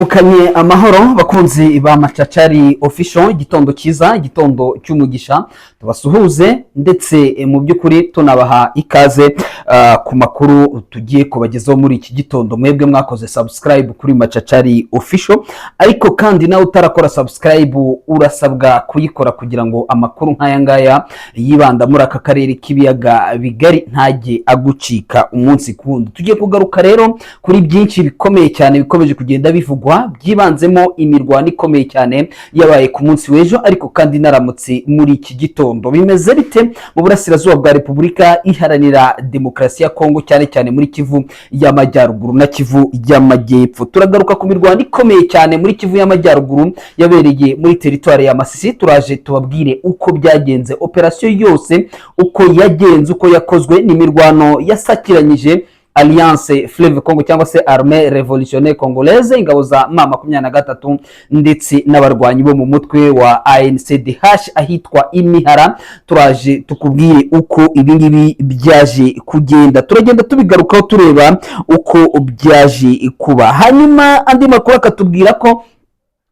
Mukanye amahoro, bakunzi ba Macacari Official. Igitondo cyiza, igitondo cy'umugisha. Tubasuhuze ndetse mu by'ukuri tunabaha ikaze ku makuru tugiye kubagezaho muri iki gitondo. Mwebwe mwakoze subscribe kuri Macacari Official, ariko kandi nawe utarakora subscribe urasabwa kuyikora kugira ngo amakuru nk'aya ngaya yibanda muri aka karere k'ibiyaga bigari ntajye agucika umunsi ku wundi. Tugiye kugaruka rero kuri byinshi bikomeye cyane bikomeje kugenda bivugwa, byibanzemo imirwano ikomeye cyane yabaye ku munsi w'ejo, ariko kandi naramutse muri iki gitondo. Bimeze bite mu burasirazuba bwa Repubulika Iharanira Demokarasi ya Kongo, cyane cyane muri Kivu y'Amajyaruguru na Kivu y'Amajyepfo? Turagaruka ku mirwano ikomeye cyane muri Kivu y'Amajyaruguru yabereye muri teritwari ya Masisi. Turaje tubabwire uko byagenze, operasiyo yose uko yagenze, uko yakozwe. Ni imirwano yasakiranyije Alliance Fleuve Congo cyangwa se Armée Révolutionnaire Congolaise, ingabo za M23, ndetse n'abarwanyi bo mu mutwe wa ANCDH ahitwa Imihara. Turaje tukubwire uko ibingibi byaje kugenda. Turagenda tubigarukaho, tureba uko byaje kuba. Hanyuma andi makuru akatubwira ko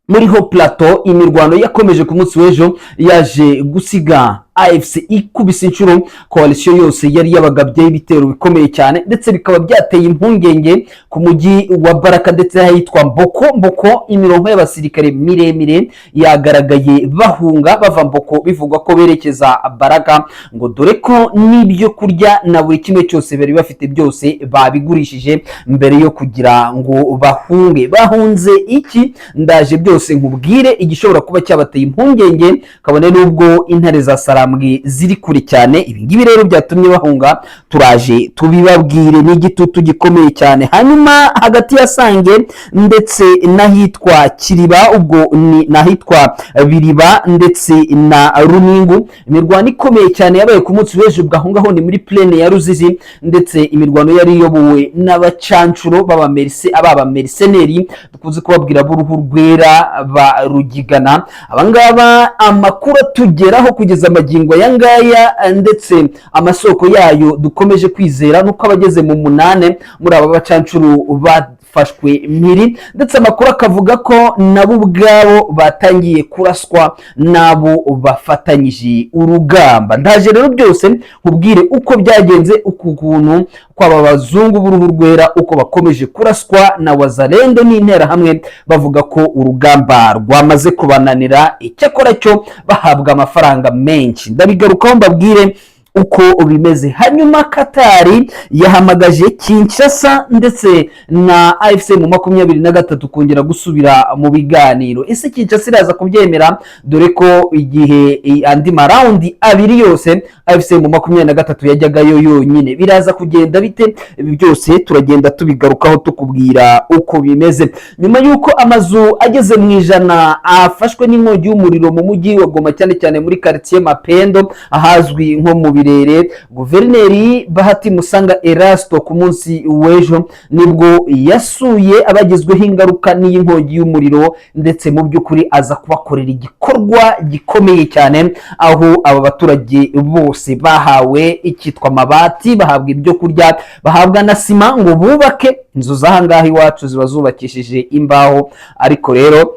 muri Hauts Plateau imirwano yakomeje ku munsi w'ejo, yaje gusiga AFC ikubise inshuro coalition yose yari yabagabyeho ibitero bikomeye cyane, ndetse bikaba byateye impungenge ku mujyi wa Baraka ndetse ahitwa Mboko. Mboko, imirongo y'abasirikare miremire yagaragaye bahunga bava Mboko, bivugwa ko berekeza Baraka, ngo dore ko n'ibyo kurya na buri kimwe cyose bari bafite byose babigurishije mbere yo kugira ngo bahunge. Bahunze iki? Ndaje byose nkubwire igishobora kuba cyabateye impungenge, kabone n'ubwo intare za Sarambwe ziri kure cyane. Ibi ngibi rero byatumye bahunga, turaje tubibabwire, ni igitutu gikomeye cyane. Hanyuma hagati ya Sange ndetse n'ahitwa Kiriba, ubwo ni n'ahitwa Biriba ndetse na Runingu, imirwano ikomeye cyane yabaye ku munsi w'ejo. Bwo aho ngaho ni muri plaine ya Ruzizi, ndetse imirwano yari iyobowe n'abacancuro b'abamerse, aba bamercenaires dukunze kubabwira b'uruhu rwera ba Rugigana. Abangaba amakuru atugeraho kugeza amagingo aya ngaya, ndetse amasoko yayo dukomeje kwizera, nuko abageze mu munane muri aba bacancuro bafashwe mpiri, ndetse amakuru akavuga ko nabo ubwabo batangiye kuraswa n'abo bafatanyije urugamba. Ndaje rero byose nkubwire uko byagenze, uku kuntu kw'aba bazungu b'uruhu rwera, uko bakomeje kuraswa na Wazalendo n'Interahamwe, bavuga ko urugamba rwamaze kubananira, icyakora cyo bahabwa amafaranga menshi. Ndabigarukaho mbabwire uko bimeze. Hanyuma Katari yahamagaje Kinshasa ndetse na AFC M23 kongera gusubira mu biganiro. Ese Kinshasa iraza kubyemera, dore ko igihe andi marounds abiri yose AFC M23 yajyagayo yonyine? Biraza kugenda bite? Ibi byose turagenda tubigarukaho, tukubwira uko bimeze. Nyuma y'uko amazu ageze mu 100 afashwe n'inkongi y'umuriro mu mujyi wa Goma, cyane cyane muri quartier Mapendo ahazwi nko mu Birere, Guverineri Bahati Musanga Erasto ku munsi w'ejo nibwo yasuye abagizweho ingaruka n'iyi nkongi y'umuriro, ndetse mu by'ukuri aza kubakorera igikorwa gikomeye cyane, aho aba baturage bose bahawe icyitwa amabati, bahabwa ibyo kurya, bahabwa na sima ngo bubake inzu. Z'aha ngaha iwacu ziba zubakishije imbaho, ariko rero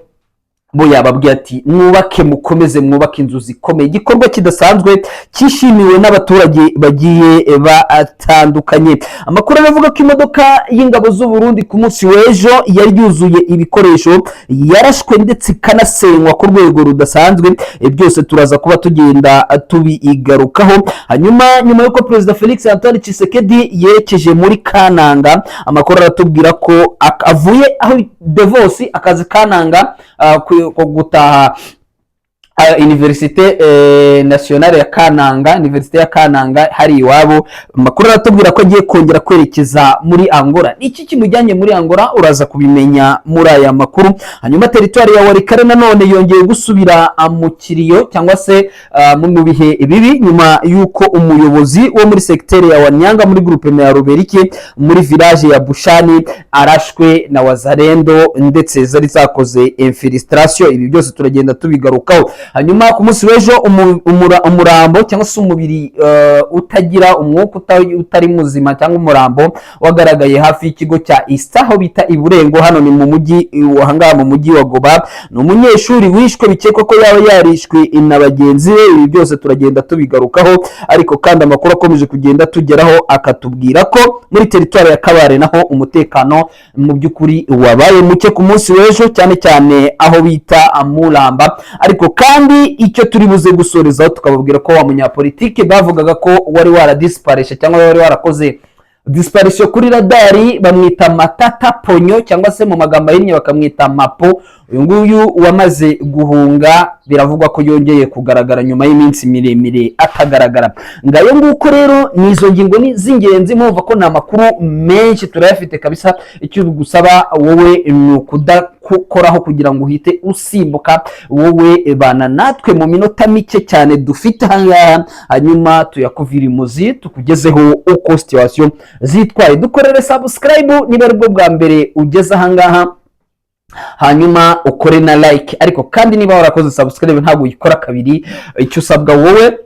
bo yababwiye ati: "Mwubake, mukomeze mwubake inzu zikomeye." Igikorwa kidasanzwe cyishimiwe n'abaturage bagiye batandukanye. Amakuru aravuga ko imodoka y'ingabo z'u Burundi ku munsi w'ejo yari yuzuye ibikoresho yarashwe ndetse ikanasenywa ku rwego rudasanzwe. Byose turaza kuba tugenda tubigarukaho. Hanyuma nyuma y'uko Perezida Felix Antoine Tshisekedi yerekeje muri Kananga, amakuru aratubwira ko avuye aho Devos akazi Kananga gutaha Université Nationale ya Kananga, Université ya Kananga hari iwabo. Amakuru aratubwira ko agiye kongera kwerekeza muri Angola. Iki kimujyanye muri Angola uraza kubimenya muri aya makuru. Hanyuma teritwari ya Walikale nanone yongeye gusubira mu kiriyo cyangwa se mu bihe bibi, nyuma y'uko umuyobozi wo muri segiteri ya Wanyanga muri groupe ya Ruberike muri village ya Bushani arashwe na Wazalendo ndetse zari zakoze infiltration. Ibi byose turagenda tubigarukaho. Hanyuma ku munsi w'ejo umurambo cyangwa se umubiri utagira umwuka, utari muzima, cyangwa umurambo wagaragaye hafi y'ikigo cya Isita, aho bita Iburengo. Hano ni mu mujyi, ahangaha mu mujyi wa Goma. Ni umunyeshuri wishwe, bikekwa ko yaba yarishwe na bagenzi be. Ibi byose turagenda tubigarukaho, ariko kandi amakuru akomeje kugenda tugeraho akatubwira ko muri teritwari ya Kabare naho umutekano mu by'ukuri wabaye muke ku munsi w'ejo, cyane cyane aho bita Muramba. Ariko kandi icyo turi buze gusorezaho, tukababwira ko wa munyapolitike bavugaga ko wari waradisiparishe cyangwa wari warakoze disparition kuri radari, bamwita Matata Ponyo, cyangwa se mu magambo ahinnye bakamwita Mapo, uyu nguyu wamaze guhunga, biravugwa ko yongeye kugaragara nyuma y'iminsi miremire atagaragara. Ngayo nguko rero, ni izo ngingo ni z'ingenzi. Mwumva ko ni amakuru menshi turayafite kabisa. Icyo bigusaba wowe ni ukudakoraho kugira ngo uhite usimbuka. Wowe bana natwe mu minota mike cyane dufite ahangaha, hanyuma tuyakuvira imuzi, tukugezeho uko situation zitwaye. Dukorere subscribe niba aribwo bwa mbere ugeze ahangaha, hanyuma ukore na like. Ariko kandi niba warakoze subscribe ntabwo uyikora kabiri. Icyo usabwa wowe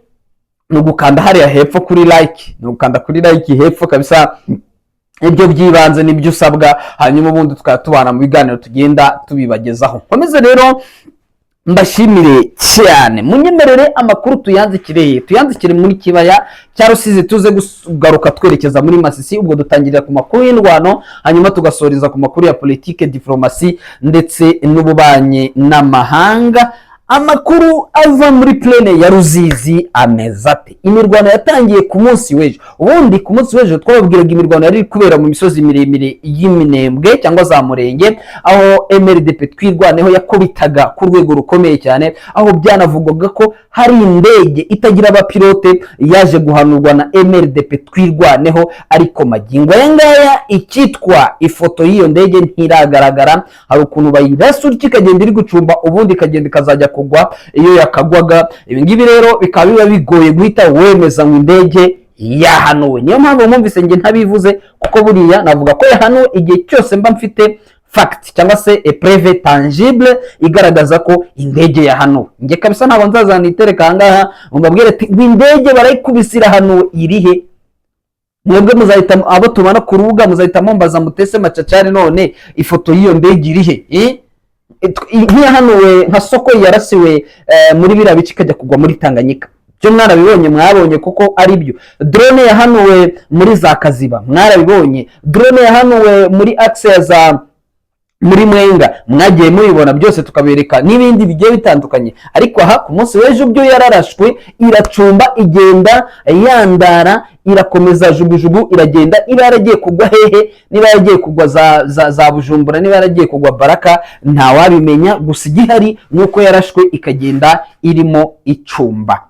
ni ugukanda hariya hepfo kuri like, ni ugukanda kuri like hepfo kabisa. Ibyo by'ibanze nibyo usabwa, hanyuma ubundi tukaba tubana mu biganiro tugenda tubibagezaho. Nkomeze rero mbashimire cyane. Munyemerere amakuru tuyanzikire, tuyanzikire muri kibaya cya Rusizi, tuze kugaruka twerekeza muri Masisi. Ubwo dutangirira ku makuru y'indwano, hanyuma tugasoreza ku makuru ya politike, diplomasi ndetse n'ububanyi n'amahanga. Amakuru ava muri plaine ya Ruzizi ameze ate? Imirwano yatangiye ku munsi w'ejo. Ubundi ku munsi w'ejo twababwiraga imirwano yari iri kubera mu misozi miremire y'Iminembwe cyangwa za Murenge, aho MRDP Twirwaneho yakubitaga ku rwego rukomeye cyane, aho byanavugwaga ko hari indege itagira abapilote yaje guhanurwa na MRDP Twirwaneho. Ariko magingo aya ngaya icyitwa ifoto y'iyo ndege ntiragaragara. Hari ukuntu bayirasa utyo ikagenda iri gucumba, ubundi ikagenda ikazajya kugwa iyo yakagwaga. Ibi ngibi rero bikaba biba bigoye guhita wemeza ngo indege yahanuwe. Niyo mpamvu mwumvise njye ntabivuze, kuko buriya navuga ko yahanuwe igihe cyose mba mfite fact cyangwa se preuve tangible igaragaza ko indege yahanuwe. Njye kabisa ntabwo nzazana itereka ahangaha ngo mbabwire ati ngo indege barayikubise irahanuwe, irihe? Mwebwe muzahita, abo tubana ku rubuga, muzahita mumbaza mutese Macacari, none ifoto y'iyo ndege irihe? Eh? Nk'iyahanuwe nka Sukhoi yarasiwe muri biriya bice ikajya kugwa muri Tanganyika, byo mwarabibonye, mwabonye kuko ari byo. Drone yahanuwe muri za Kaziba, mwarabibonye. Drone yahanuwe muri axe ya za muri Mwenga, mwagiye mubibona byose, tukabereka n'ibindi bigiye bitandukanye. Ariko aha ku munsi w'ejo byo yararashwe, iracumba, igenda yandara, irakomeza jugujugu, iragenda. Niba yaragiye kugwa hehe, niba yaragiye kugwa za Bujumbura, niba yaragiye kugwa Baraka, ntawabimenya. Gusa igihari ni uko yarashwe ikagenda irimo icumba.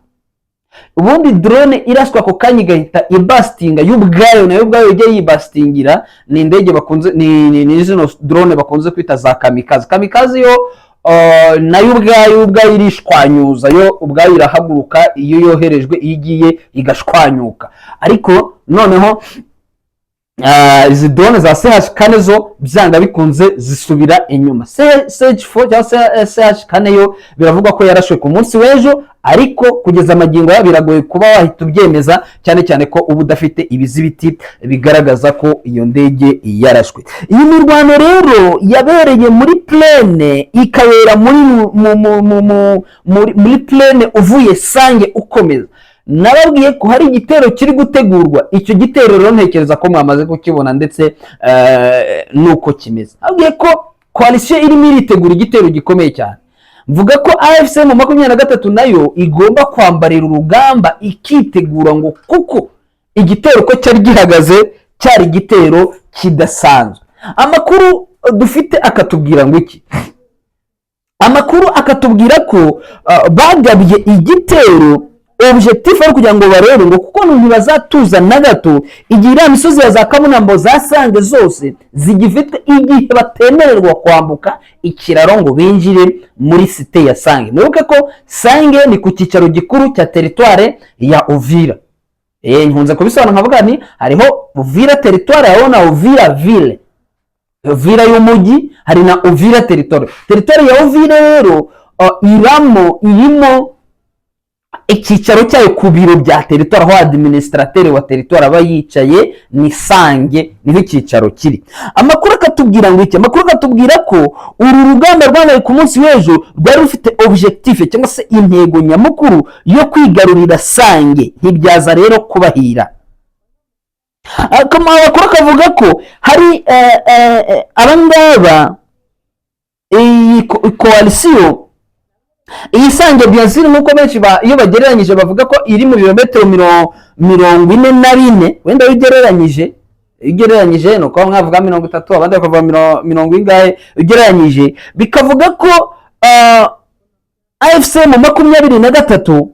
Ubundi drone iraswa ako kanya igahita ibasitinga yo ubwayo, nayo ubwayo ijya yibasitingira, ni indege bakunze ni zino drone bakunze kwita za kamikaze. Kamikaze yo nayo ubwayo irishwanyuza, yo ubwayo irahaguruka iyo yoherejwe, iyo igiye igashwanyuka. Ariko noneho izi drone za CH 4 zo byanga bikunze zisubira inyuma. CH 4 cyangwa se CH 4 yo biravugwa ko yarashwe ku munsi w'ejo, ariko kugeza amagingo aya biragoye kuba wahita ubyemeza, cyane cyane ko uba udafite ibizibiti bigaragaza ko iyo ndege yarashwe. Iyi mirwano rero yabereye muri plaine, ikabera muri mu, mu, mu, mu, muri, muri plaine uvuye Sange ukomeza. Nababwiye ko hari igitero kiri gutegurwa. Icyo gitero rero ntekereza ko mwamaze kukibona ndetse nuko kimeze. Nababwiye ko coalition irimo iritegura igitero gikomeye cyane, mvuga ko AFC M23 nayo igomba kwambarira urugamba, ikitegura, ngo kuko igitero uko cyari gihagaze cyari igitero kidasanzwe. Amakuru dufite akatubwira ngo iki? Amakuru akatubwira ko bagabye igitero, objectif ari kugira ngo barebe ngo kuko ntibazatuza na gato igihe iriya misozi ya za Kabunambo, za Sange zose zigifite, igihe batemererwa kwambuka ikiraro ngo binjire muri cité ya Sange. Mwibuke ko Sange ni ku cyicaro gikuru cya territoire ya Uvira. Nkunze kubisobanura nkavuga ni hariho Uvira territoire, hariho na Uvira ville, Uvira y'umujyi, hari na Uvira territoire. Territoire ya Uvira rero iramo irimo icyicaro cyayo ku biro bya territoire, aho administrateur wa territoire aba yicaye, ni Sange, niho icyicaro kiri. Amakuru akatubwira ngo iki? Amakuru akatubwira ko uru rugamba rwabaye ku munsi w'ejo rwari rufite objectif cyangwa se intego nyamukuru yo kwigarurira Sange. Ntibyaza rero kubahira. Amakuru akavuga ko hari abangaba, iyi coalition, iyi Sange bien sûr, nk'uko benshi iyo bagereranyije bavuga ko iri mu birometero 44. Wenda iyo ugereranyije ni uko bamwe bavuga 30, abandi bakavuga mirongo ingahe. Ugereranyije bikavuga ko AFC M 23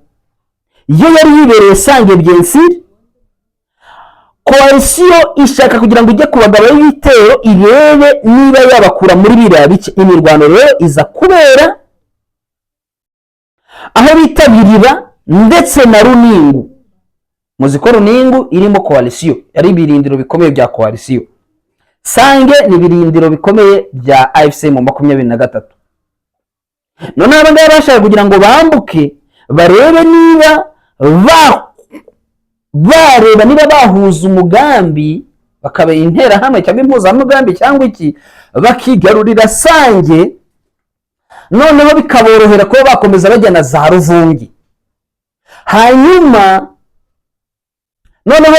yo yari yibereye Sange bien sûr. Coalition ishaka kugira ngo ijye ku bagabo b'ibitero, irebe niba yabakura muri biriya bice. Imirwano rero iza kubera aho bita Biriba ndetse na Runingu. Muzi ko Runingu irimo coalition, ari ibirindiro bikomeye bya coalition. Sange ni ibirindiro bikomeye bya AFC M 23. Noneho aba ngaba bashaka kugira ngo bambuke, barebe niba bareba niba bahuza umugambi, bakaba interahamwe cyangwa impuzamugambi cyangwa iki, bakigarurira Sange, noneho bikaborohera kuba bakomeza bajya na za Ruvungi, hanyuma noneho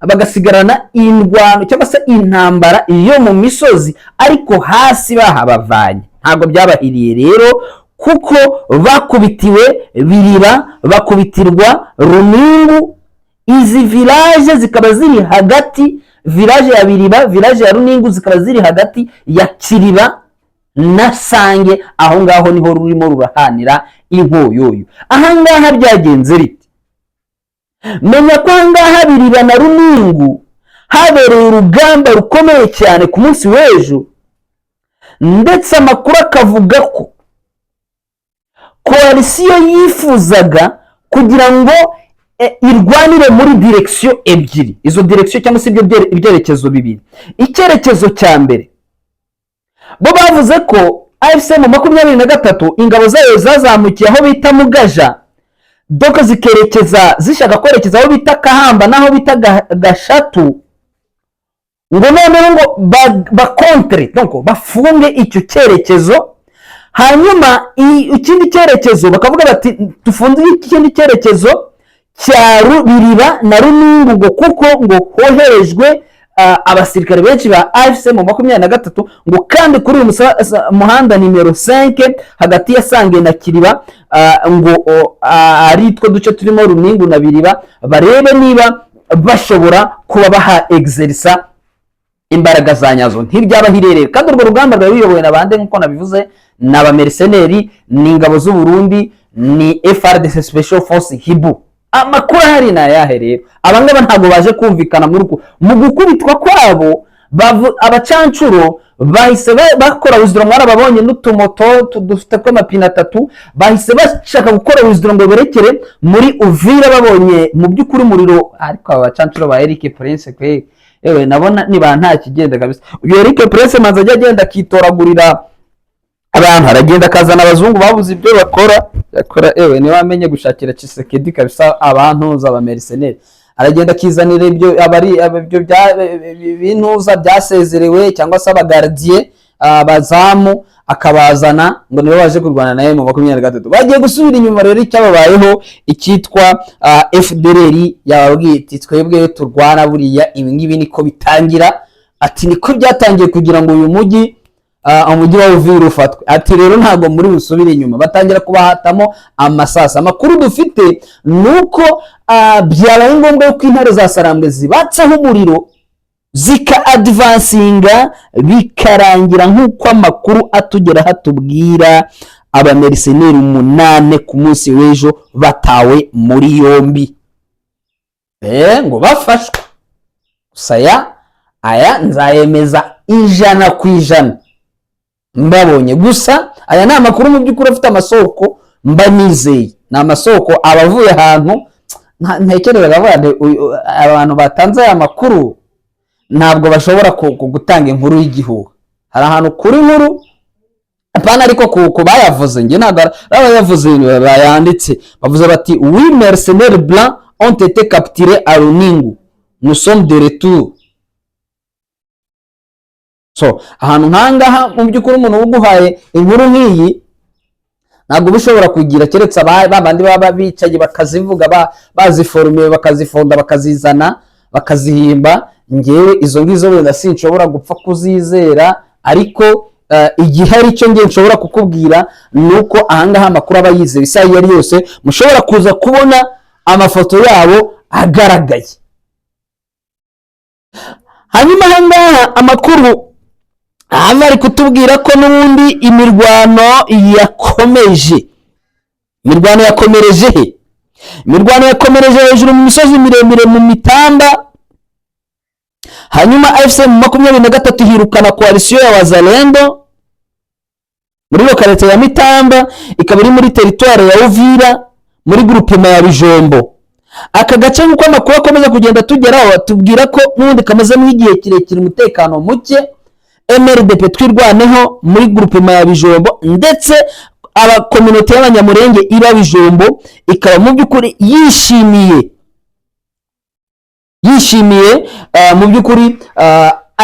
bagasigarana indwano cyangwa se intambara yo mu misozi, ariko hasi bahabavanye. Ntabwo byabahiriye rero, kuko bakubitiwe Biriba, bakubitirwa Runingu. Izi village zikaba ziri hagati, village ya Biriba, village ya Runingu, zikaba ziri hagati ya Kiriba na Sange. Aho ngaho niho rurimo rurahanira inkoyoyo. Aha ngaha byagenze bite? Menya ko aha ngaha Biriba na Runingu habereye urugamba rukomeye cyane ku munsi w'ejo, ndetse amakuru akavuga ko coalition yifuzaga kugira ngo irwanire muri direction ebyiri, izo direction cyangwa se ibyo ibyerekezo bibiri. Icyerekezo cya mbere, bo bavuze ko AFC M 23 ingabo zayo zazamukiye aho bita Mugaja, donc zikerekeza, zishaka kwerekeza aho bita Kahamba n'aho bita Gashatu, ngo noneho ngo bakontere, donc bafunge icyo cyerekezo. Hanyuma ikindi cyerekezo bakavuga bati dufunze ikindi cyerekezo cya Biriba na Runingu, ngo kuko ngo hoherejwe abasirikare benshi ba AFC M 23, ngo kandi kuri uyu muhanda nimero 5 hagati ya Sange na Kiriba, ngo ari two duce turimo Runingu na Biriba, barebe niba bashobora kuba baha exerisa imbaraga za nyazo. Ntibyabahirere. Kandi urwo rugamba rwari ruyobowe na bande? Nk'uko nabivuze, ni aba mercenaires, ni ingabo z'u Burundi, ni FARDC Special Force Hibu. Amakuru ahari ni ayahe rero? Abangaba ntabwo baje kumvikana muri uku mu gukubitwa kwabo. Abacancuro bahise bakora withdraw. Mwarababonye n'utumoto dufite tw'amapine atatu. Bahise bashaka gukora withdraw ngo berekere muri Uvira, babonye mu by'ukuri umuriro. Ariko aba bacancuro ba Eric Prince kwe, yewe, nabona niba nta kigenda kabisa. Uyu Eric Prince manza ajya agenda akitoragurira abantu, aragenda akazana abazungu babuze ibyo bakora yakora. Ewe, niba amenye gushakira Tshisekedi kabisa abantu z'aba mercenaires, aragenda akizanira ibyo abari ibyo bya bintuza byasezerewe cyangwa se aba gardiens, abazamu, akabazana ngo nibo baje kurwana nawe M 23. Bagiye gusubira inyuma rero. Icyababayeho, icyitwa FDLR yababwiye iti twebwe turwana buriya ibi ngibi niko bitangira, ati niko byatangiye kugira ngo uyu mujyi, umujyi wa Uvira ufatwe. Ati rero ntabwo muri busubire inyuma. Batangira kubahatamo amasasa. Amakuru dufite ni uko byabaye ngombwa yuko intare za Sarambwe zibatsaho umuriro, zika advancinga, bikarangira nk'uko amakuru atugeraho atubwira, aba mercenaires 8 ku munsi w'ejo batawe muri yombi, ngo bafashwe. Gusa aya nzayemeza 100% mbabonye. Gusa aya ni amakuru mu by'ukuri afite amasoko mba nizeye, ni amasoko aba avuye ahantu ntekereza avuga nti abantu batanze aya makuru ntabwo bashobora gutanga inkuru y'igihuha. Hari ahantu kuri inkuru Apana, ariko ku bayavuze, njye ntabwo ari abayavuze bayanditse. Bavuze bati: "Huit mercenaires blancs ont été capturés à Runingu, nous sommes de retour." So ahantu nkangaha, mu by'ukuri, umuntu uguhaye inkuru nk'iyi ntabwo uba ushobora kugira, keretse ba bandi baba bicaye bakazivuga, baziforumiye, bakazifonda, bakazizana, bakazihimba. Ngewe izo ngizo wenda sinshobora gupfa kuzizera, ariko igihari cyo ngiye nshobora kukubwira ni uko ahangaha amakuru aba yizewe. Isaha iyo ari yose mushobora kuza kubona amafoto yabo agaragaye. Hanyuma ahangaha amakuru aha ari kutubwira ko n'ubundi imirwano yakomeje. Imirwano yakomereje he? Imirwano yakomereje hejuru mu misozi miremire mu Mitamba. Hanyuma AFC M23 ihirukana coalition ya Wazalendo muri localité ya Mitamba, ikaba iri muri territoire ya Uvira, muri groupement ya Bijombo. Aka gace, nk'uko amakuru akomeza kugenda tugeraho, tubwira ko n'ubundi kamazemo igihe kirekire umutekano muke. MRDP Twirwaneho muri groupement ya Bijombo, ndetse aba communauté y'Abanyamurenge iba Bijombo, ikaba mu by'ukuri yishimiye mu by'ukuri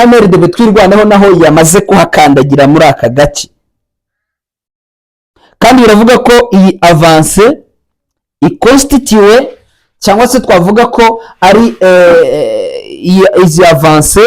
MRDP Twirwaneho naho yamaze kuhakandagira muri aka gace. Kandi biravuga ko iyi avance iconstitué, cyangwa se twavuga ko ari izi avance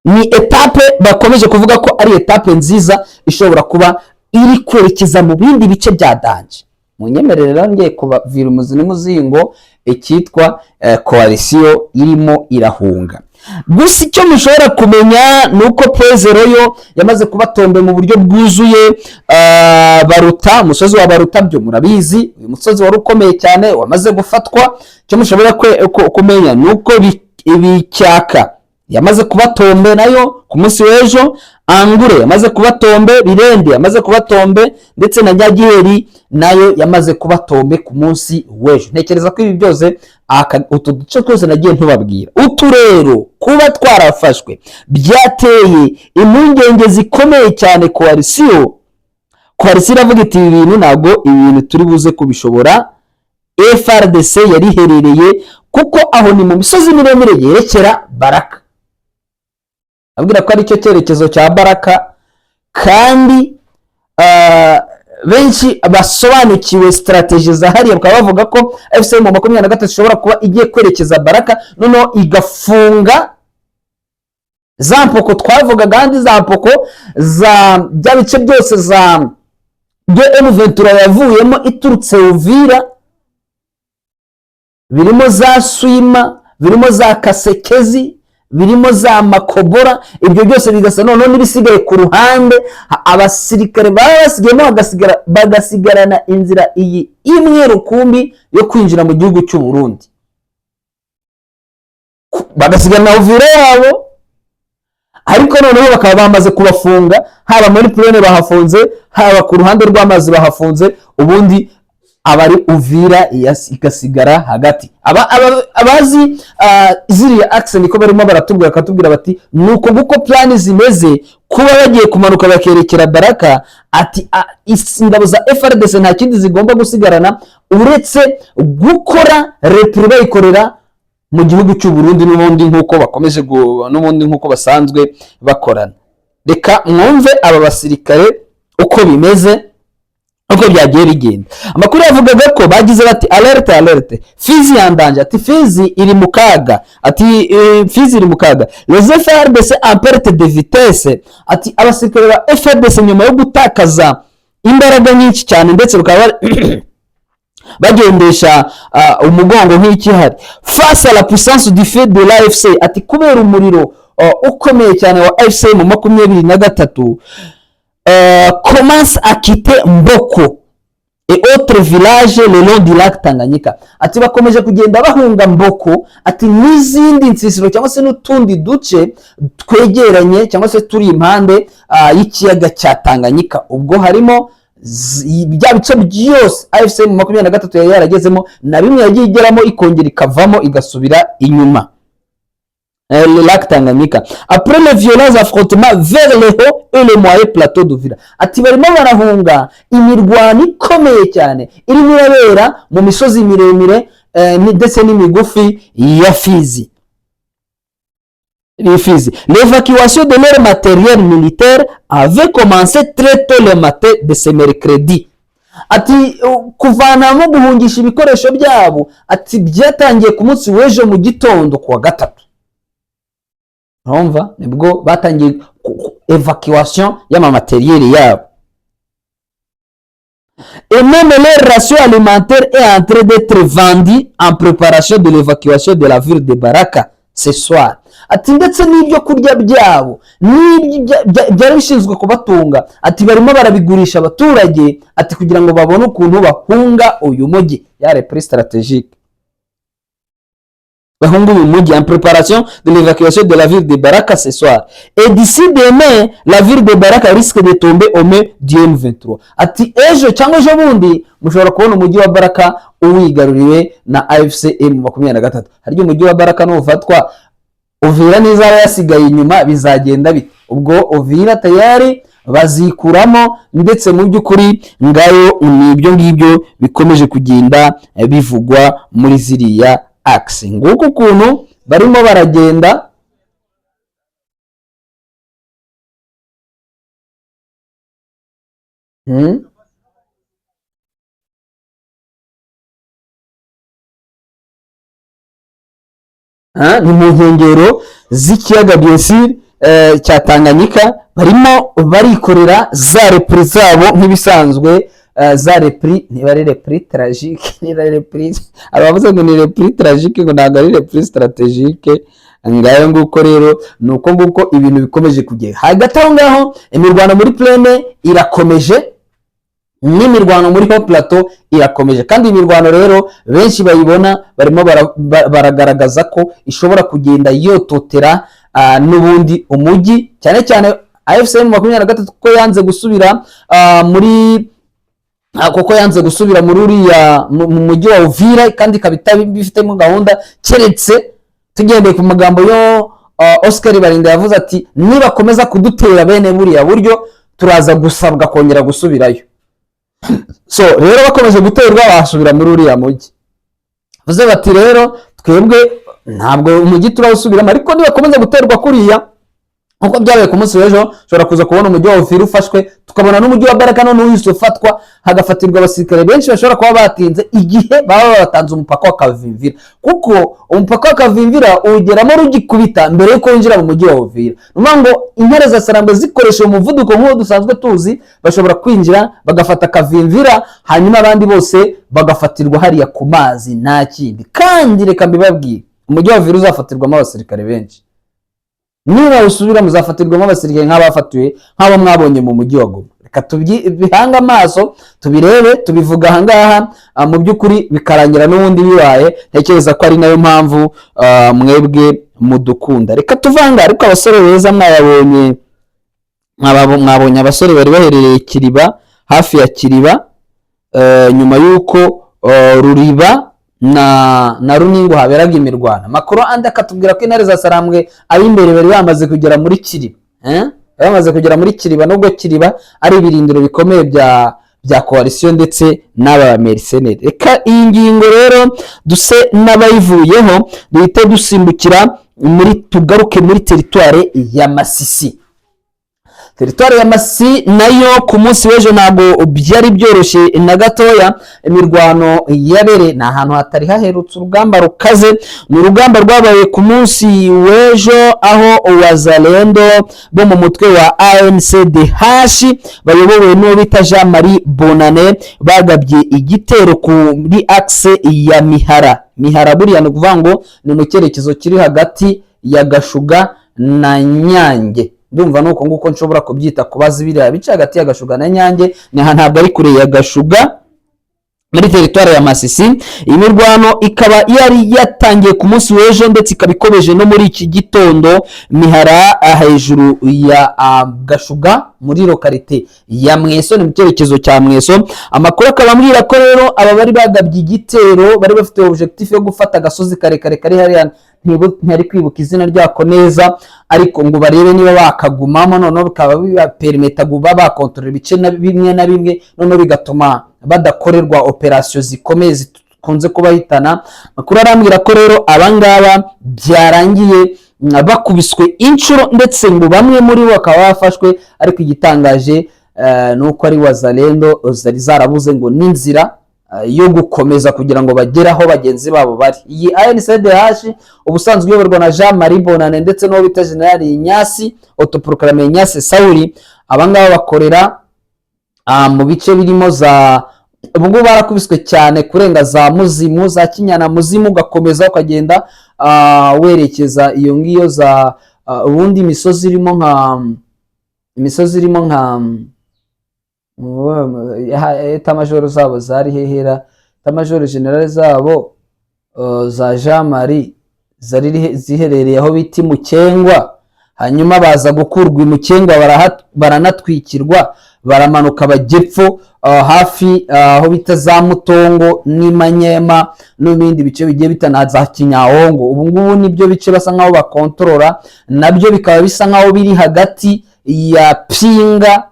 ni étape, bakomeje kuvuga ko ari étape nziza ishobora kuba iri kwerekeza mu bindi bice bya danger. Munyemerere rero ngiye kubavira umuzi n'umuzingo icyitwa coalition irimo irahunga. Gusa icyo mushobora kumenya ni uko Point Zéro yo yamaze kuba tombé mu buryo bwuzuye. Baruta, umusozi wa Baruta byo murabizi, uyu musozi wari ukomeye cyane wamaze gufatwa. Icyo mushobora kumenya ni uko Ibicyaka yamaze kuba tombé nayo ku munsi w'ejo, Angure yamaze kuba tombé, Birende yamaze kuba tombé, ndetse na Nyagiheri nayo yamaze kuba tombé ku munsi w'ejo. Ntekereza ko ibi byose, utu duce twose nagiye ntubabwira, utu rero kuba twarafashwe byateye impungenge zikomeye cyane coalition. Coalition iravuga iti: "Ibi bintu ntabwo, ibi bintu turi buze kubishobora." FARDC yari iherereye, kuko aho ni mu misozi miremire yerekera Baraka, abwira ko aricyo cyerekezo cya Baraka. Kandi benshi basobanukiwe stratégie za hariya bakaba bavuga ko AFC M23 ishobora kuba igiye kwerekeza Baraka, noneho igafunga za mpoko twavugaga, kandi za mpoko za bya bice byose za byo M23 yavuyemo iturutse Uvira, birimo za Swima, birimo za Kasekezi, birimo za Makobora. Ibyo byose bigasa noneho n'ibisigaye ku ruhande, abasirikare baba basigayemo bagasigarana inzira iyi imwe rukumbi yo kwinjira mu gihugu cy'u Burundi, bagasigarana Uvira yabo, ariko noneho bakaba bamaze kubafunga, haba muri plaine bahafunze, haba ku ruhande rw'amazi bahafunze, ubundi abari Uvira igasigara hagati. Abazi ziriya axe niko barimo baratubwira, bakatubwira bati nuko nguko plan zimeze, kuba bagiye kumanuka bakerekera Baraka. Ati ingabo za FARDC nta kindi zigomba gusigarana uretse gukora repli, bayikorera mu gihugu cy'u Burundi n'ubundi nk'uko bakomeje n'ubundi nk'uko basanzwe bakorana. Reka mwumve aba basirikare uko bimeze, uko byagiye bigenda. Amakuru yavugaga ko bagize bati: "Alerte, alerte, Fizi en danger." Ati: "Fizi iri mu kaga." Ati: "Fizi iri mu kaga." Les FARDC en perte de vitesse. Ati abasirikare ba FARDC nyuma yo gutakaza imbaraga nyinshi cyane, ndetse bakaba bagendesha umugongo nk'ikihari, face à la puissance du feu de l'AFC. Ati kubera umuriro ukomeye cyane wa AFC M23, commence à quitter Mboko et autres villages le long du lac Tanganyika. Ati bakomeje kugenda bahunga Mboko, ati n'izindi nsisiro cyangwa se n'utundi duce twegeranye cyangwa se turi impande y'ikiyaga cya Tanganyika. Ubwo harimo bya bice byose AFC M23 yari yaragezemo, na bimwe yagiye igeramo ikongera ikavamo, igasubira inyuma. Le lac Tanganyika, après les violents affrontements vers le haut et le moyen plateau d'Uvira. Ati barimo barahunga imirwano ikomeye cyane irimo irabera mu misozi miremire ndetse n'imigufi ya Fizi. Fizi. L'évacuation de leur matériel militaire avait commencé très tôt le matin de ce mercredi. Ati kuvanamo, guhungisha ibikoresho byabo, ati byatangiye ku munsi w'ejo mu gitondo kuwa gatatu. Urumva nibwo batangiye évacuation y'ama matériel yabo. Et même leur ration alimentaire est en train d'être vendue en préparation de l'évacuation de la ville de Baraka ce soir. Ati ndetse n'ibyo kurya byabo byari bishinzwe kubatunga, ati barimo barabigurisha abaturage, ati kugira ngo babone ukuntu bahunga uyu mujyi, ya repli stratégique, bahunga uyu mujyi en préparation de l'évacuation de la ville de Baraka ce soir. Et d'ici demain, la ville de Baraka risque de tomber aux mains du M23. Ati ejo cyangwa ejo bundi mushobora kubona umujyi wa Baraka uwigaruriwe na AFC M23. Harya umujyi wa Baraka nufatwa, Uvira n'izaba yasigaye inyuma bizagenda bite? Ubwo Uvira tayari bazikuramo. Ndetse mu by'ukuri ngayo ni ibyo ngibyo bikomeje kugenda bivugwa muri ziriya axe. Nguko ukuntu barimo baragenda. Ni mu nkengero z'ikiyaga bien sûr cya Tanganyika, barimo barikorera za repli zabo nk'ibisanzwe, za repli. Niba ari repli tragique, niba ari repli, abavuze ngo ni repli tragique, ngo ntabwo ari repli stratégique. Ngayo nguko rero, ni uko nguko ibintu bikomeje kugenda. Hagati aho ngaho imirwano muri plaine irakomeje, n'imirwano muri haut plateau irakomeje. Kandi imirwano rero benshi bayibona barimo baragaragaza ko ishobora kugenda yototera n'ubundi umujyi, cyane cyane AFC M 23, kuko yanze gusubira muri kuko yanze gusubira muri uriya mu mujyi wa Uvira, kandi ikaba itabifitemo gahunda, keretse tugendeye ku magambo yo Oscar Barinda yavuze ati nibakomeza kudutera bene buriya buryo, turaza gusabwa kongera gusubirayo. So rero bakomeje guterwa, basubira muri uriya mujyi. Bavuze bati rero twebwe ntabwo umujyi turawusubiramo, ariko nibakomeza guterwa kuriya nkuko byabaye ku munsi w'ejo, ushobora kuza kubona umujyi wa Uvira ufashwe, tukabona n'umujyi wa Baraka none uhise ufatwa, hagafatirwa abasirikare benshi bashobora kuba batinze igihe baba babatanze umupaka wa Kavimvira, kuko umupaka wa Kavimvira uwugeramo rugikubita mbere yuko winjira mu mujyi wa Uvira. Ni ukuvuga ngo intare za Sarambwe zikoresha umuvuduko nk'uwo dusanzwe tuzi, bashobora kwinjira bagafata Kavimvira, hanyuma abandi bose bagafatirwa hariya ku mazi, nta kindi. Kandi reka mbibabwire, umujyi wa Uvira uzafatirwamo abasirikare benshi. Niba usubira muzafatirwamo abasirikare nk'abafatiwe, nk'abo mwabonye mu mujyi wa Goma. Reka tubihange amaso tubirebe, tubivuga ahangaha, mu by'ukuri bikarangira n'ubundi bibaye. Ntekereza ko ari nayo mpamvu mwebwe mudukunda. Reka tuvanga, ariko abasore beza mwababonye, mwabonye abasore bari baherereye Kiriba, hafi ya Kiriba, nyuma y'uko Ruriba na Runingo haberaga imirwano. Amakuru andi akatubwira ko intare za Sarambwe ab'imbere bari bamaze kugera muri Kiriba, eh? Bari bamaze kugera muri Kiriba, nubwo Kiriba ari ibirindiro bikomeye bya coalition ndetse n'aba mercenaires. Reka iyi ngingo rero duse n'abayivuyeho, duhite dusimbukira muri, tugaruke muri territoire ya Masisi. Territoire ya Masisi nayo ku munsi w'ejo ntabwo byari byoroshye na gatoya. Imirwano yabereye ni ahantu hatari haherutse urugamba rukaze. Ni urugamba rwabaye ku munsi w'ejo, aho Wazalendo bo mu mutwe wa ANCDH bayobowe n'uwo bita Jean Marie Bonane bagabye igitero kuri axe ya Mihara. Mihara buriya ni ukuvuga ngo ni mu cyerekezo kiri hagati ya Gashuga na Nyange. Ndumva nuko nguko nshobora kubyita kubaza biriya bice hagati ya Gashuga na Nyange, ni ntabwo ari kure ya Gashuga muri teritwari ya Masisi. Iyi mirwano ikaba yari yatangiye ku munsi w'ejo, ndetse ikaba ikomeje no muri iki gitondo. Mihara, hejuru ya Gashuga, muri localité ya Mweso, ni mu cyerekezo cya Mweso. Amakuru akaba ambwira ko rero aba bari bagabye igitero bari bafite objectif yo gufata agasozi karekare kari hariya. ntari kwibuka izina ryako neza, ariko ngo barebe niba bakagumamo, noneho bikaba bibaperimeta kuba bakontorora ibice na bimwe na bimwe, noneho bigatuma badakorerwa operasiyo zikomeye zikunze kubahitana. Amakuru arambwira ko rero abangaba byarangiye bakubiswe inshuro, ndetse ngo bamwe muri bo bakaba bafashwe. Ariko igitangaje ni uko ari Wazalendo zari zarabuze ngo n'inzira yo gukomeza kugira ngo bagere aho bagenzi babo bari. Iyi ANCDH ubusanzwe iyoborwa na Jean Marie Bonane ndetse n'uwo bita General Nyasi, autoproclamé Nyasi Sauli. Abangaba bakorera mu bice birimo za, ubu ngubu barakubiswe cyane kurenga za Muzimu, za Kinyana Muzimu, ugakomeza ukagenda werekeza iyo ngiyo za ubundi imisozi irimo nka état-major zabo zari hehera, état-major général zabo za Jean Marie zari ziherereye aho bita Mukengwa. Hanyuma baza gukurwa i Mukengwa, baranatwikirwa, baramanuka bajya epfo hafi aho bita za Mutongo n'Imanyema n'ibindi bice bigiye bitana za Kinyawongo. Ubu ngubu nibyo bice basa nkaho bakontorora, nabyo bikaba bisa nkaho biri hagati ya Pinga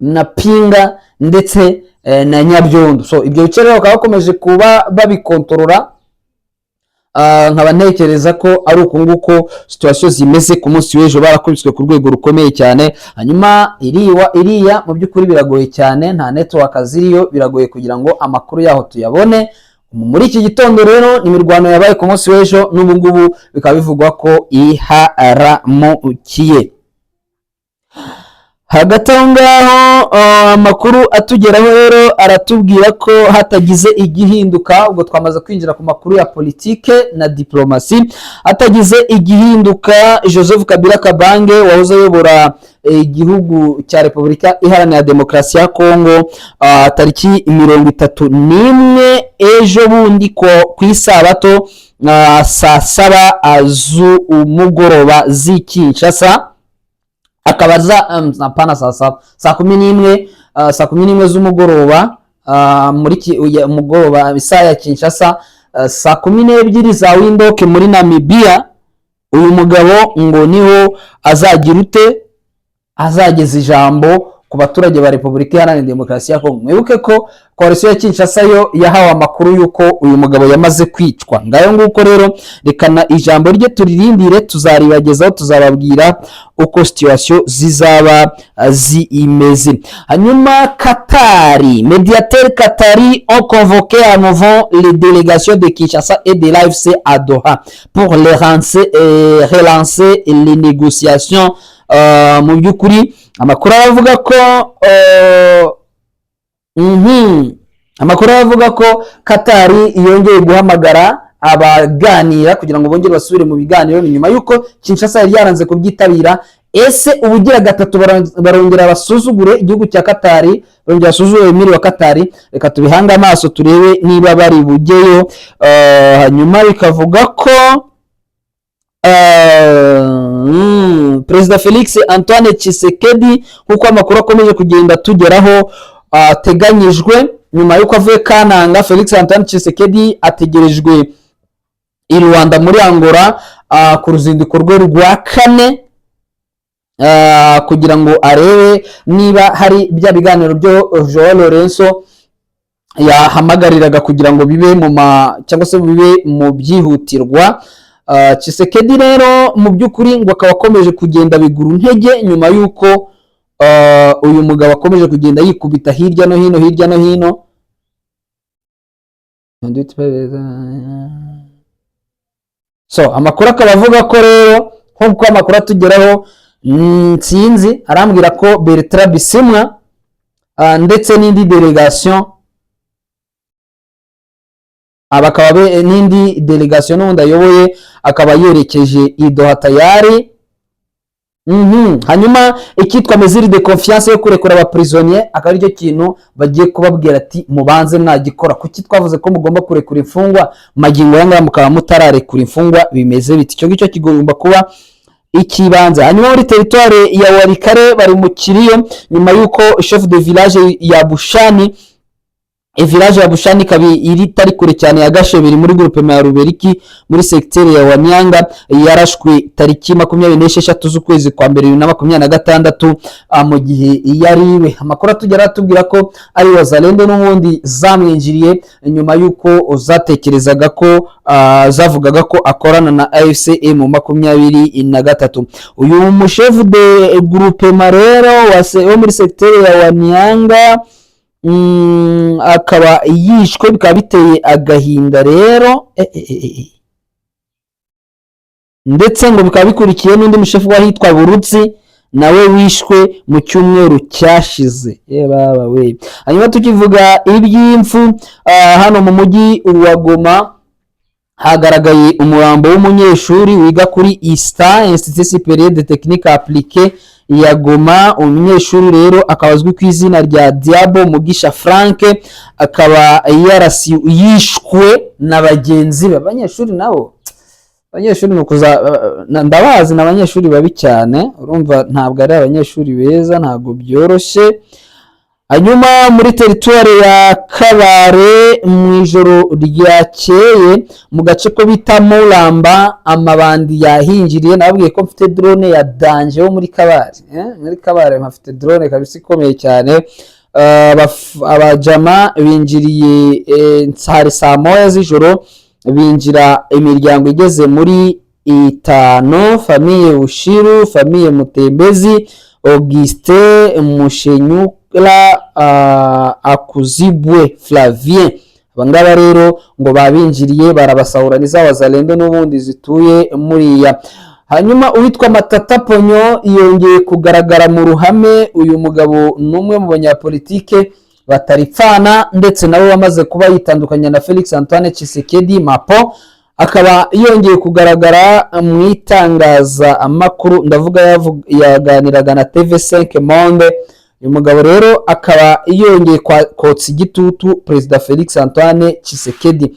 na Pinga ndetse na Nyabyondo. So ibyo bice rero bakaba bakomeje kuba babikontorora. Nkaba ntekereza ko ari uku nguko situation zimeze. Ku munsi w'ejo barakubiswe ku rwego rukomeye cyane. Hanyuma iriya mu by'ukuri biragoye cyane, nta network ziriyo, biragoye kugira ngo amakuru yaho tuyabone muri iki gitondo. Rero ni imirwano yabaye ku munsi w'ejo, n'ubu ngubu bikaba bivugwa ko iharamukiye. Hagati aho ngaho, amakuru atugeraho rero aratubwira ko hatagize igihinduka, ubwo twamaze kwinjira ku makuru ya politike na diplomasi, hatagize igihinduka, Joseph Kabila Kabange wahoze ayobora igihugu cya Repubulika Iharanira Demokarasi ya Kongo, tariki 31, ejo bundi ku isabato, saa 7 z'umugoroba z'i Kinshasa, akaba za hapana saa 7, saa 11, saa 11 z'umugoroba, muri mugoroba isaha ya Kinshasa, saa 12 za Windhoek muri Namibia, uyu mugabo ngo niho azagira ute, azageza ijambo ku baturage ba Repubulika Iharanira Demokarasi ya Kongo. Mwibuke ko coalition ya Kinshasa yo yahawe amakuru y'uko uyu mugabo yamaze kwicwa. Ngayo nguko rero, rekana ijambo rye turirindire, tuzaribagezaho, tuzababwira uko situation zizaba zimeze. Hanyuma Katari, médiateur qatari ont convoqué à nouveau les délégations de Kinshasa et de l'AFC à Doha pour les relancer, relancer les négociations. Mu by'ukuri amakuru aravuga ko amakuru aravuga ko Katari yongeye guhamagara abaganira kugira ngo bongere basubire mu biganiro. Ni nyuma y'uko Kinshasa yari yaranze kubyitabira. Ese ubugira gatatu barongera basuzugure igihugu cya Katari, barongera basuzugure emiri wa Katari? Reka tubihange amaso turebe niba bari bujyeyo. Hanyuma bikavuga ko Perezida Felix Antoine Tshisekedi, nk'uko amakuru akomeje kugenda tugeraho, ateganyijwe nyuma y'uko avuye Kananga, Felix Antoine Tshisekedi ategerejwe i Rwanda muri Angola, ku ruzinduko rwe rwa kane, kugira ngo arebe niba hari bya biganiro byo Joao Lorenzo yahamagariraga kugira ngo bibe mu ma cyangwa se bibe mu byihutirwa. Tshisekedi rero mu by'ukuri ngo akaba akomeje kugenda bigura intege nyuma y'uko uyu mugabo akomeje kugenda yikubita hirya no hino, hirya no hino. So amakuru akaba avuga ko rero, nk'uko amakuru atugeraho, Nsinzi arambwira ko Bertrand Bisimwa ndetse n'indi délégation bakaba n'indi délégation n'ubundi ayoboye akaba yerekeje i Doha tayari. Hanyuma icyitwa mesure de confiance yo kurekura aba prisonniers akaba aricyo kintu bagiye kubabwira ati: "Mubanze mwagikora. Kuki twavuze ko mugomba kurekura imfungwa, magingo aya ngaya mukaba mutararekura imfungwa? Bimeze biti?" Icyo ngicyo kigomba kuba ikibanza. Hanyuma muri territoire ya Walikale bari mu kiriyo nyuma y'uko chef de village ya Bushani Village ya Bushani ikaba iri itari kure cyane ya Gasheberi muri groupement ya Ruberiki muri secteur ya Wanyanga. Yarashwe tariki 26 z'ukwezi kwa mbere 2026, mu gihe yariwe. Amakuru atugera atubwira ko ari Wazalendo n'ubundi zamwinjiriye nyuma y'uko zatekerezaga ko zavugaga ko akorana na AFC M23. Uyu mu chef de groupement rero wo muri secteur ya Wanyanga akaba yishwe, bikaba biteye agahinda rero. Ndetse ngo bikaba bikurikiye n'undi mushefu w'ahitwa Burutsi nawe wishwe mu cyumweru cyashize. Ye baba we! Hanyuma tukivuga iby'impfu, hano mu mujyi wa Goma hagaragaye umurambo w'umunyeshuri wiga kuri ISTA, Institut Supérieur de Technique Appliquée ya Goma. Umunyeshuri rero akaba azwi ku izina rya Diabo Mugisha Frank, akaba yarasi yishwe na bagenzi be. Abanyeshuri nabo, abanyeshuri ni ukuza ndabazi, ni abanyeshuri babi cyane. Urumva ntabwo ari abanyeshuri beza, ntabwo byoroshye. Hanyuma muri teritwari ya Kabare, mu ijoro ryakeye, mu gace ko bita Muramba, amabandi yahinjiriye. Nababwiye ko mfite drone ya danger wo muri Kabare, eh? Muri Kabare mpafite drone kabisa ikomeye cyane. Abajama binjiriye, hari saa 1 z'ijoro, binjira imiryango igeze muri itanu: famille Bushiru, famille Mutembezi, Augustin Mushenyura, Akuzibwe Flavien. Abangaba rero ngo babinjiriye barabasahura, ni za Wazalendo n'ubundi zituye muriya. Hanyuma uwitwa Matata Ponyo yongeye kugaragara mu ruhame. Uyu mugabo ni umwe mu banyapolitike bataripfana, ndetse nawe wamaze kuba yitandukanya na Felix Antoine Tshisekedi Mapo, akaba yongeye kugaragara mu itangazamakuru, ndavuga yaganiraga na TV5 Monde. Uyu mugabo rero akaba yongeye kotsa igitutu Perezida Felix Antoine Tshisekedi.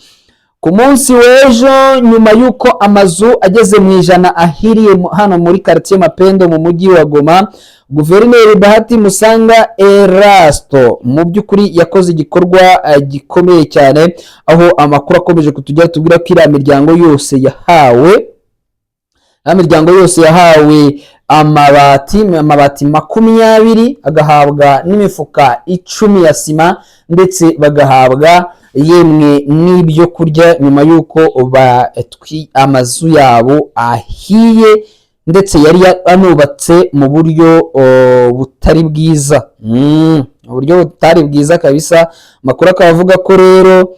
Ku munsi w'ejo, nyuma y'uko amazu ageze mu 100 ahiriye hano muri quartier Mapendo mu mujyi wa Goma, Guverineri Bahati Musanga Erasto mu by'ukuri yakoze igikorwa gikomeye cyane, aho amakuru akomeje kutujya tubwira ko iriya miryango yose yahawe amabati 20, agahabwa n'imifuka 10 ya sima, ndetse bagahabwa yemwe n'ibyo kurya, nyuma y'uko amazu yabo ahiye, ndetse yari anubatse mu buryo butari bwiza, uburyo butari bwiza kabisa. Amakuru akaba avuga ko rero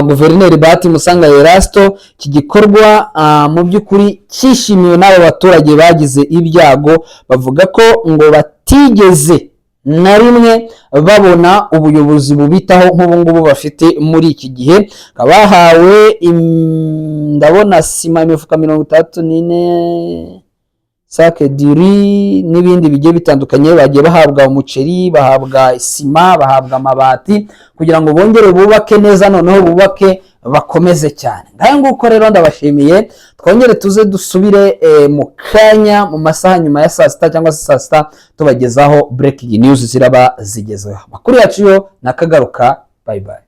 Guverineri Bahati Musanga Erasto, iki gikorwa mu by'ukuri cyishimiwe n'aba baturage bagize ibyago. Bavuga ko ngo batigeze na rimwe babona ubuyobozi bubitaho nk'ubu ngubu bafite muri iki gihe. Bakaba bahawe ndabona sima imifuka 64, sac de riz n'ibindi bigiye bitandukanye. Bagiye bahabwa umuceri, bahabwa sima, bahabwa amabati kugira ngo bongere bubake neza, noneho bubake bakomeze cyane. Ngayo nguko rero, ndabashimiye. Twongere tuze dusubire mu kanya, mu masaha nyuma ya saa 6 cyangwa se saa 6, tubagezaho breaking news ziraba zigezeho. Amakuru yacu yo nakagaruka. Bye bye.